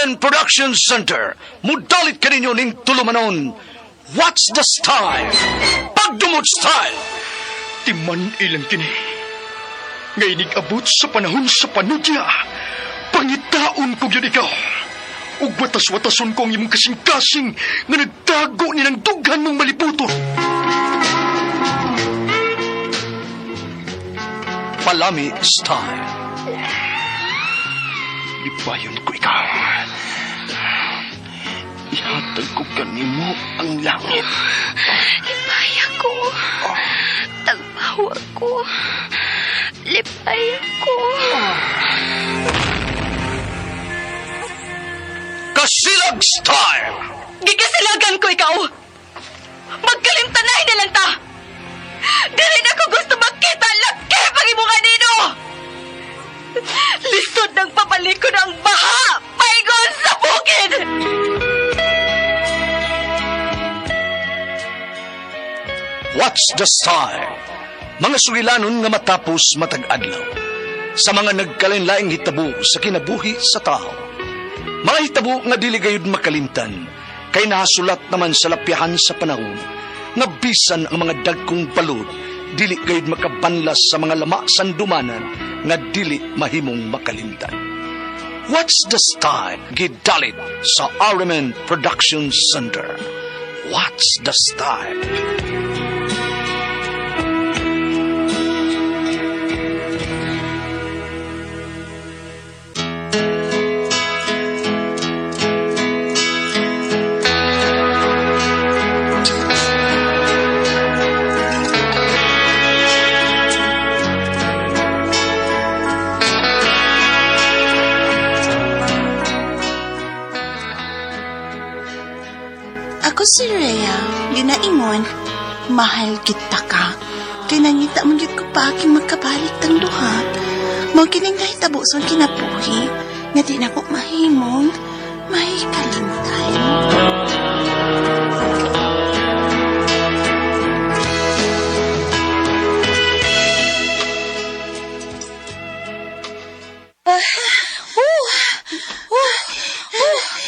RMN Production Center, mudalit kaninyo ning tulumanon. What's the style? Pagdumot style! Timan ilang kini. Nga inig-abot sa panahon sa panudya, pangitaon ko gyud ikaw. Ug watas-watason ko ang imong kasing-kasing nga nagtago nilang dughan mong maliputon. Palami style. Lipayon ko ikaw. Ihatag ko kanimo ang langit. Lipay ako. Tagpawa ko. Lipay ako. Kasilag style! Gikasilagan ko ikaw! Magkalimtanay na lang ta! Dili na ko gusto makita laki pag imo kanino! Lisod ng pabalik ko ng baha! Paingon sa bukid! What's the style? Mga sugilanon nga matapos matag adlaw. Sa mga nagkalain-laing hitabo sa kinabuhi sa tao. Mga hitabo nga dili gayud makalimtan, kay nahasulat naman sa lapyahan sa panahon, nga bisan ang mga dagkong balod, dili gayud makabanlas sa mga lama sandumanan nga dili mahimong makalimtan. What's the style? Gidalit sa RMN Production Center. What's the style? Ako si Rhea, ginaingon, mahal kita ka. Kay nangita man gyud ko pa aking magkabalik tang duha. Mao kining nahitabo sa kinabuhi, nga di na ko mahimong mahikalimtan.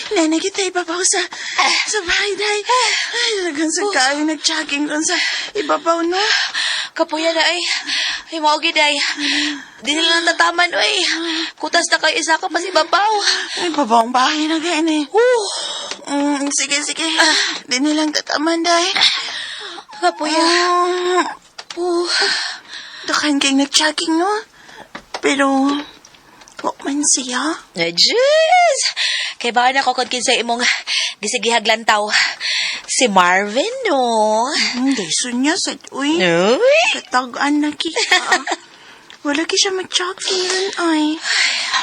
Nanay kita ibabaw sa bahay, day. Ay, talagang sa kayo nag-jogging ron sa ibabaw, no? Kapuya na ay. Ay, mao gid ay. Di nila natataman, oy. Kutas na kayo isa ka pa si babaw. Ay, babaw ang bahay na kayo, eh. Sige, sige. Di nilang tataman, day. Kapuya. Dukan kayong nag-jogging, no? Pero, wak man siya. Ay, Jeez! Kay baka na ko kung kinsa imong gisigihag lantaw. Si Marvin, no? Hindi, sunya sa uy. Uy! Katagaan na kita. Wala ki siya mag-jogging ron, ay.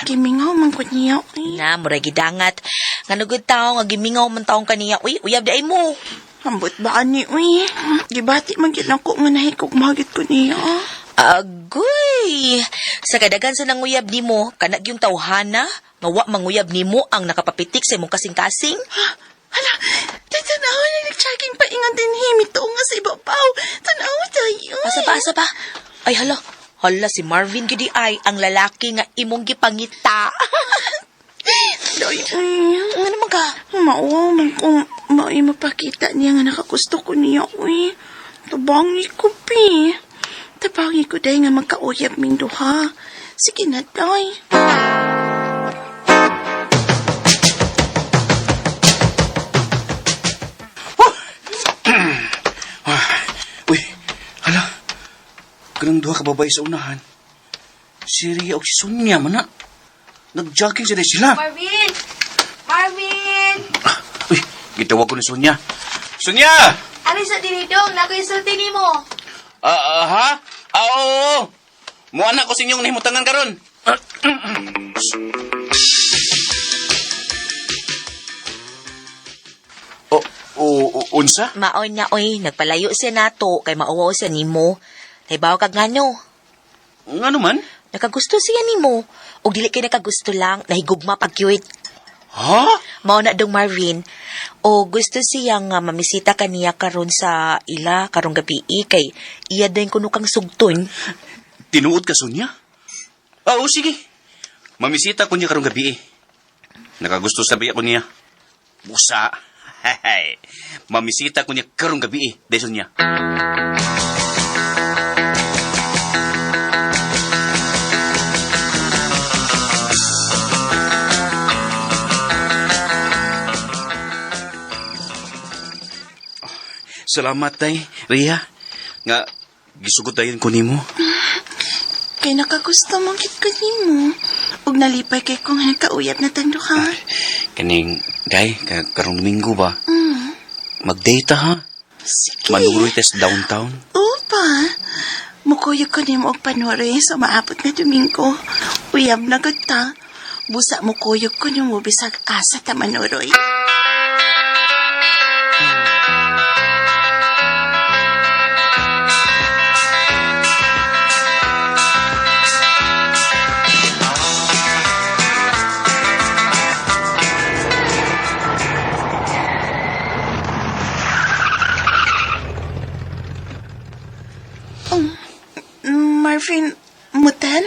Gimingaw man ko niya, uy. Na, mura gidangat. Nga nugod tao, nga gimingaw man taong kaniya. Uy, uyab di ay mo. Ambot ba ani, uy? Gibati man gyud nako nga nahikog magit ko niya. Agoy! Sa kadagan sa nanguyab nimo, kanag yung tawhana, nga wa manguyab nimo ang nakapapitik sa imong kasing-kasing. Hala, di tanaw na nag-jogging pa ingon din himito nga sa ibabaw. Tanaw tayo. Asa pa, asa pa? Ay, hala. Hala, si Marvin gidi ay ang lalaki nga imong gipangita. Doy, uy. Ano naman ka? Mauwaw man kung mao'y mapakita niya nga nakagusto ko niya, uy. Tabangi ko, pi. Tabangi ko, day, nga magkauyab ming duha. Sige na, day. Uy, hala. Kanang duha ka babae sa unahan. Si Ria o si Sonia man na. Nag-jogging sila sila. Marvin! Marvin! Uy, gitawag ko ni Sonia. Sonia! Ari sa dinidong, nako isulti nimo. Ha? Oo. Muana ko sa inyong nahimutangan karon. O, unsa? Maon na, oy, nagpalayo siya nato kay mauwaw siya nimo. Naibaw kag ngano. Ngano man? Nakagusto siya nimo. Og dili kay nakagusto lang, nahigugma pag cute. Ha? Mao na dong Marvin. O gusto siya nga mamisita kaniya karon sa ila karong gabi kay iya din kuno kang sugton. Tinuod ka, Sonia? Oo, sige. Mamisita ko niya karong gabi. Nakagusto sabi ako niya. Busa. Hey, mamisita ko niya karong gabi eh. Dahil niya. Salamat tay, Ria. Nga gisugot dayon ko nimo. Kay nakagusto mo gid ko nimo. Ug nalipay kay kung nagkauyab na tang duha. Kaning day karong Domingo ba? Mm. Mag-date ha. Sige. Manuroy ta sa downtown. Opa. Mukuyog ko nimo og panuroy sa maabot na Domingo. Uyab na gud ta. Busa mukuyog ko nimo bisag asa ta manuroy. Marvin, mutal?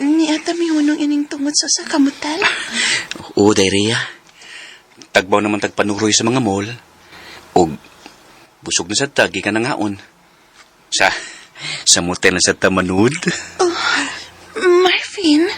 Ni ata mihunong ining tungod sa sa kamutal? Oo, day Ria. Tagbaw naman tagpanuroy sa mga mall. Og busog na sa tagi ka nangaon. Sa motel na sa tamanud. Oh, Marvin?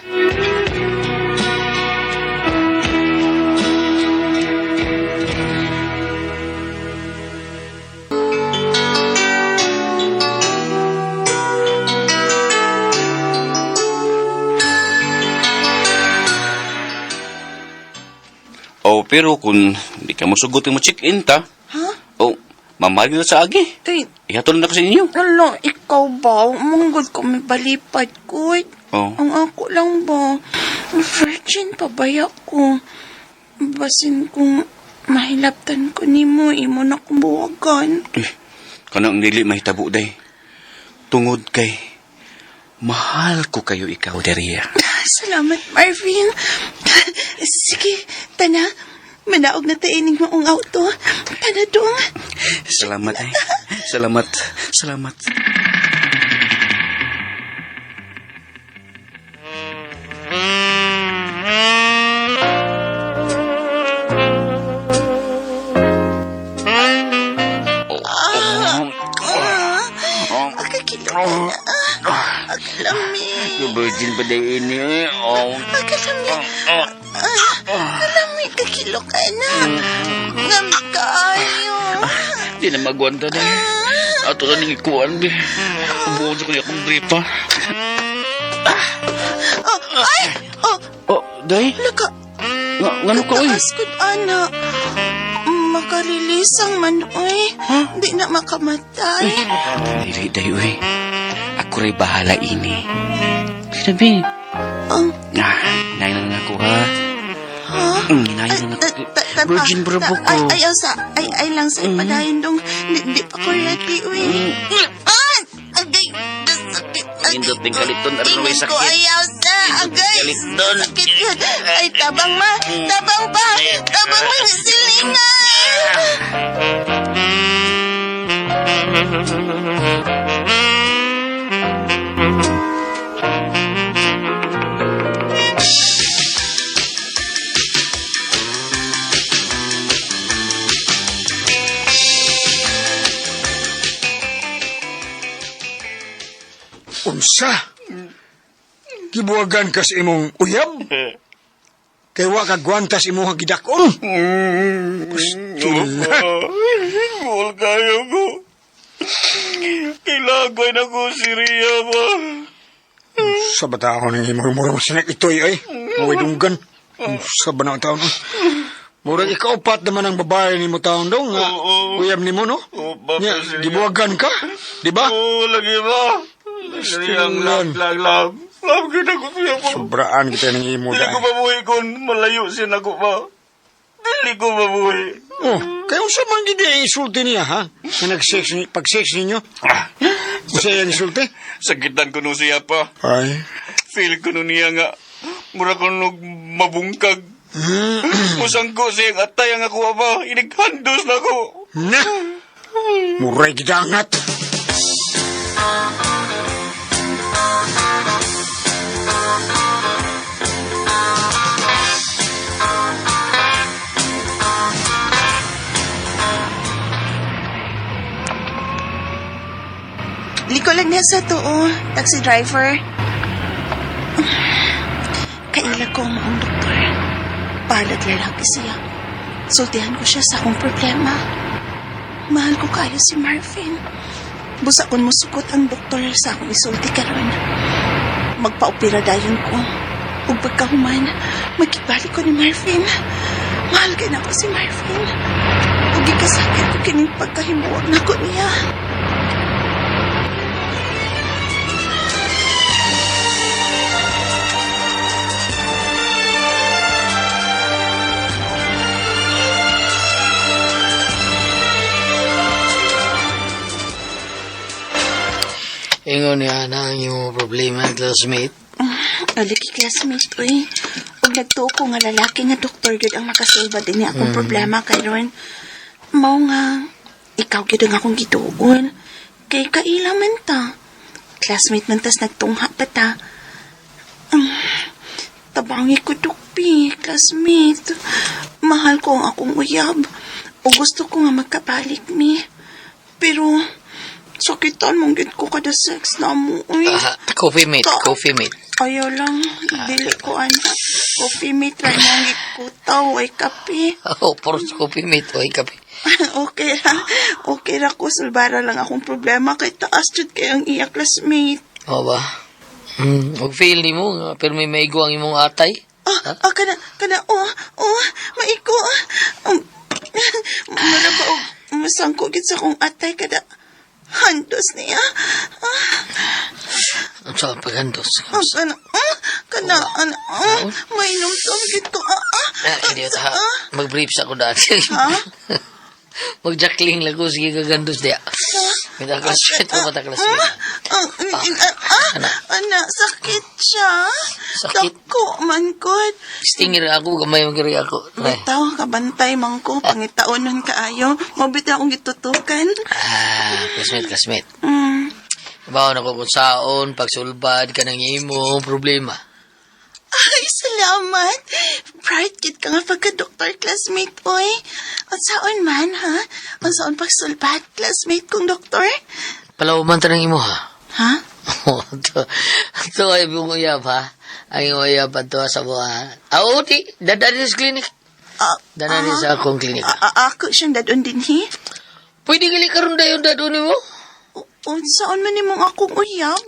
Oh, pero kung di ka mosugot mo check-in ta. Ha? Oh, mamahal na sa agi. Ay, Ihatol na ko sa inyo. ala, ikaw ba? Manggod ko may balipad ko. Oh. Ang ako lang ba? Virgin pa ba ko? Basin kung mahilaptan ko nimo, imo na kong buwagan. Eh, kanang dili mahitabo day. Tungod kay mahal ko kayo ikaw, Deria. Salamat, Marvin. Sige, tana. Manaog na taining maong auto. Tana dong. Salamat ay. Salamat. Salamat. Akakilo ka na. Akalami. Virgin pa day ini. Oh. Akalami. Akalami. Kakilo ka na. Ngami kaayo. Di na magwanta day. Ato na ning ikuan be. Buon sa kuya akong gripa. Oh, ay! Oh, Oh, day. laka. Nga, ngano ka oy? Taas ko, ana. Makarilisang man, oy. Di na makamatay. Dili day oy. Ako ray bahala ini. Sinabi. Oh, Ah, hinayin na ako ha. ha? Hinayin na ako. Virgin bro ko. Ay, ay, sa, ay, ay lang sa ipadayon dong. Di pa ko ready, uy. Ah! Agay! Sakit! Agay! Indot din kaliton, aron may Ingon ko, sakit. ayaw sa! Agay! Kaliton. Sakit yun! Ay, tabang ma! Tabang pa! Tabang ma! Silingan! Unsa? Gibuwagan ka sa imong uyab? Kay wa ka gwantas imong gidakon. Pustila. Buol kayo ko. Kilagoy na ko si Ria ba? Sa bata ako ng imong mura mo sinak itoy ay. Maway dunggan. Sa ba na ang taon? Murag ikaw pat naman ang babae ni mo taon dong. Nga, Oo. uyab ni mo, no? Oo, pa, Nya, Ria. gibuwagan ka? Di ba? Oo, lagi ba? Ria, Stilan. love, love, love. Love kita ko siya po. Sobraan kita ng imo Dili ko dahil. mabuhi kung malayo siya na ko ba. Dili ko mabuhi. Oh, kaya unsa man gid ang insulti niya, ha? Nga nag-sex ni pag-sex ninyo? Unsa iyang insulti? Sakitan ko no siya pa. Ay. Feel ko no niya nga. Mura ko no mabungkag. Musangko siya ang atay ang ako ba. Inighandos na ko. Na! Muray kita angat. Ko lang niya sa tuo, taxi driver. Kaila ko ang maong doktor. Palad lalaki siya. Sultihan ko siya sa akong problema. Mahal ko kayo si Marvin. Busa kon musukot ang doktor sa akong isulti karon. Magpaopera dayon ko. Ug pagkahuman, magkibalik ko ni Marvin. Mahal kay nako si Marvin. Ug gikasakit ko kining pagkahimuwag nako niya. Ingon niya na ang iyong problema, classmate. Aliki classmate, uy. Ug nagtuo ko nga lalaki nga doktor gyud ang makasulba din niya akong problema karon. Mao nga ikaw gyud ang akong gituon. Kay kaila man ta. Classmate man tas nagtungha pa ta. Tabangi ko dukpi, classmate. Mahal ko ang akong uyab. O gusto ko nga magkabalik mi. Pero sakitan mong gid ko kada sex na mo, uy. Ah, coffee mate, coffee mate. Ayaw lang, dili ko ana. Coffee mate ra mong gikutaw ay kape. Oh, poros coffee mate, oy kape. Okay ra. Okay ra ko sulbara lang akong problema kay taas jud kay ang iya classmate. O ba? Og feel ni mo, nga, pero may maigo ang imong atay. Ah, ah kana kana oh, oh, maiko. Mura ba og masangko gid sa akong atay kada handos niya. Ah, Ang sa paghandos. ah, kana ah, kana ana ah, mainom to gid ko. Ah, ah, Ah, idiot ha. Mag-brief sa ko dati. Ha? Mag-jackling lang ko, sige kagandos diya. May classmate ko, mata classmate. Ah, ah, ah, Ana. ana, sakit siya. Sakit? Dako man gud. Stinger ako, gamay mo kiri ako. Ay. Bitaw, kabantay man ko, pangitaonon kaayo. Mabit akong gitutukan. Ah, classmate, classmate. Mm. Baon ako kung saon, pagsulbad ka ng imo problema. Ay, salamat. Bright kid ka nga pagka-doktor classmate, oy. Unsaon man, ha? Unsaon pagsulbat, classmate kong doktor? Palaw man tanang imo ha. Ha? To, to ay mong uyab ha. Ang imong uyab ato sa buha. Ah, oo, di. Dada din sa clinic. Ah, Dada din sa akong clinic. Ako siyang dadon din, hi? Pwede gali karon dayon dadon nimo? Unsaon man nimong akong uyab?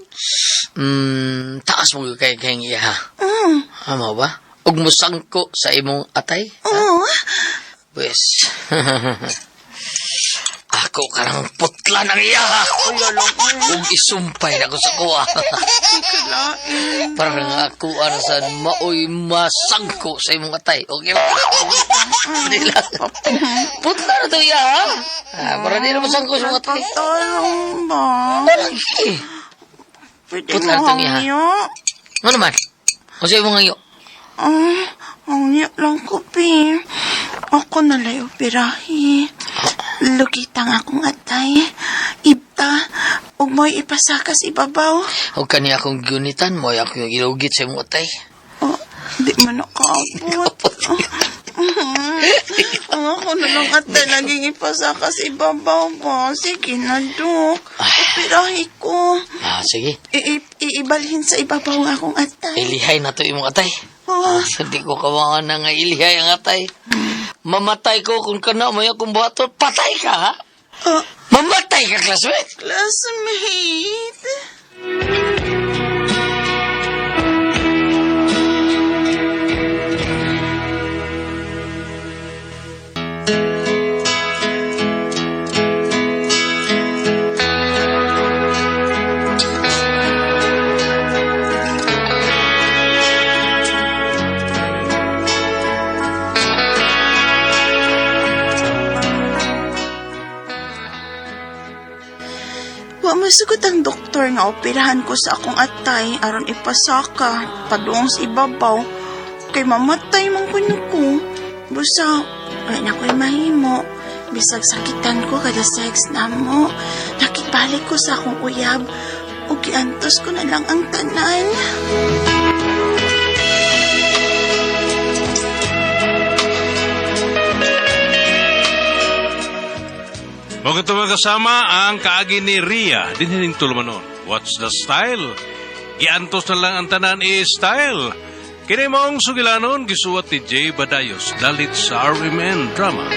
Taas mo kay kay iya ha. Mm. Amo ba? Ug musangko sa imong atay? Oo. Pwes. Ako karang putla ng iya ha. Ug isumpay na ko sa kuha. Kalain. Parang ako arasan maoy masangko sa imong atay. Okay ba? Di lang. Putla na to iya ha. Ah, para di na masangko sa imong atay. Pagtarong ba? Parang eh. Pwede Putla mo na itong iha. hangyo. Ano man? O sa imong ngayo? Ah, hangyo lang ko, pi. Ako nalay operahi. Lugita nga akong atay. Ibta. Ug mo'y ipasakas ibabaw. Huwag ka niya akong gunitan mo. Ako yung ilugit sa imong atay. Oh, di man nakaabot. Ang ako na lang atay laging ipasakas ibabaw ba. Sige na, Dok. Operahi ko. Ah, sige. Iibalhin sa ibabaw nga akong atay. Ilihay na to imong atay. Oh, Hindi ko kawangan na nga ilihay ang atay. Mamatay ko kung kana may akong buhaton. Patay ka, ha? ah, Mamatay ka, classmate! classmate. Wa masugot ang doktor nga operahan ko sa akong atay aron ipasaka padung sa ibabaw kay mamatay man kuno ko. Busa, wala na ko'y mahimo. Bisag sakitan ko kada sex na mo. Nakibalik ko sa akong uyab ug giantos ko na lang ang tanan. Mao kato, mga kasama, ang kaagi ni Ria dinhining tulumanon. What's the style? Giantos na lang ang tanan i-style. Kini maong sugilanon gisuwat ni Jay Badayos dalit sa RMN Drama.